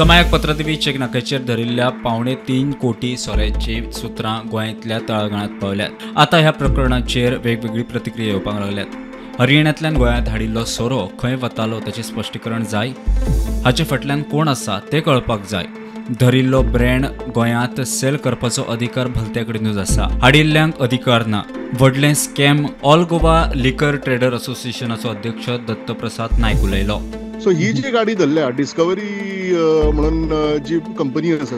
समायाक पत्रदेवी check नाक्याचेर धरिल्ल्या 2.75 कोटी सोऱ्याची सुत्रां गोंयांतल्या तळागाळांत पावल्यात. आतां ह्या प्रकरणाचेर वेगवेगळी प्रतिक्रिया येवपाक लागल्यात. हरियाणांतल्यान गोंयांत हाडिल्लो सोरो खंय वतालो ताचें स्पश्टीकरण जाय. हाचे फाटल्यान कोण आसा तें कळपाक जाय. धरिल्लो ब्रँड गोंयांत सेल करपाचो अधिकार भलत्या कडेनूच आसा, हाडिल्ल्यांक अधिकार ना. व्हडलें scam. All Goa liquor trader असोसिएशनाचो अध्यक्ष दत्तप्रसाद नायक उलयलो. सो ही जी गाडी धरल्या डिस्कवरी म्हणून जी कंपनी आसा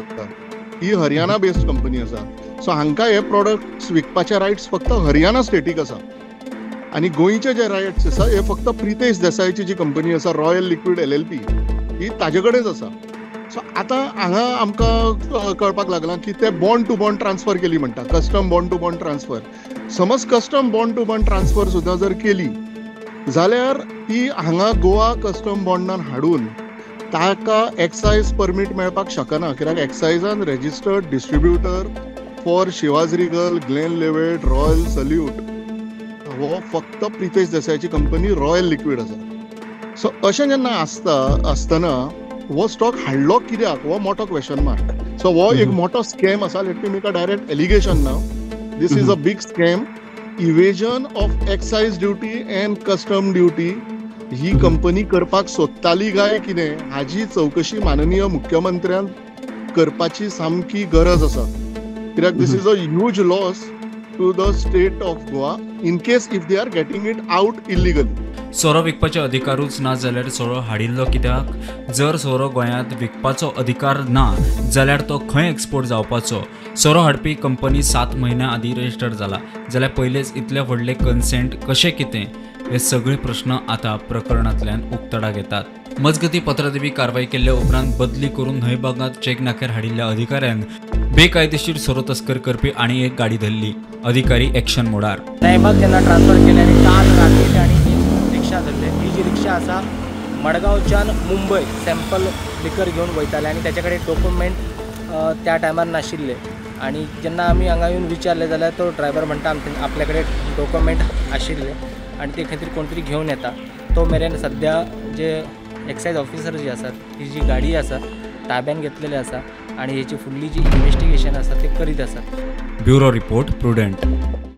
ही हरियाणा बेस्ड कंपनी आसा. सो हांकां हे प्रोडक्ट्स विकपाचे रायट्स फक्त हरियाणा स्टेटीक आसा आनी गोंयचे जे रायट्स आसा हे फक्त प्रितेश देसायची जी कंपनी आसा रॉयल लिक्विड LLP ही ताजे कडेनच आसा. सो आतां हांगा आमकां कळपाक लागलां की ते बॉन्ड टू बॉन्ड ट्रान्सफर केली म्हणटा, custom bond to bond transfer. समज custom bond to bond transfer सुद्दां जर केली जाल्यार ती हांगा गोवा कस्टम बॉन्डान हाडून ताका एक्सायज परमीट मेळपाक शकना, कित्याक एक्सायजान registered distributor for Chivas Regal, Glenlivet, Royal Salute हो फक्त प्रितेश देसायाची कंपनी रॉयल लिक्विड आसा. सो अशें जेन्ना आसता आसतना हो स्टॉक हाडलो कित्याक हो मोठो क्वेश्चन मार्क. सो हो एक मोठो स्कॅम आसा. Let me make a direct allegation now, this is a big scam. Evasion of excise duty and custom duty he company करपाक सोदताली काय कितें हाजी चवकशी माननीय मुख्यमंत्र्यान करपाची सामकी गरज आसा, कित्याक this is a huge loss to the state of Goa in case if they are getting it out illegally. सोरो विकपाचे अधिकारूच ना जाल्यार सोरो हाडिल्लो कित्याक? जर सोरो गोंयांत विकपाचो अधिकार ना जाल्यार तो खंय एक्सपोर्ट जावपाचो? सोरो हाडपी कंपनी 7 म्हयन्या आदीं रजिस्टर जाला जाल्यार पयलेच इतले व्हडले कन्सेंट कशें कितें? हे सगळे प्रश्न आतां प्रकरणांतल्यान उक्तडाक येतात. मजगती पत्रदेवी कारवाई केल्ल्या उपरांत बदली करून न्हंयबागांत चेक नाक्यार हाडिल्ल्या अधिकाऱ्यान बेकायदेशीर सोरो तस्कर करपी आनी एक गाडी धरली. अधिकारी एक्शन मोडार. न्हंयबाग जेन्ना ट्रान्सफर केले आनी काल राती तांणी रिक्षा धरले. ही जी रिक्षा आसा मडगांवच्यान मुंबय सॅम्पल लिकर घेवन वयताले आनी ताचे कडेन डॉक्युमेंट त्या टायमार नाशिल्ले. आनी जेन्ना आमी हांगा येवन विचारलें जाल्यार तो ड्रायव्हर म्हणटा आपल्या कडेन डॉक्युमेंट आशिल्ले आनी ते खातीर कोण तरी घेवन येता. तो मेरेन सद्या जे एक्सायज ऑफिसर जे आसात ही जी गाडी आसा ताब्यान घेतलेली आसा आनी हेची फुडली जी इन्वेस्टिगेशन आसा ते करीत आसात. Bureau report, Prudent.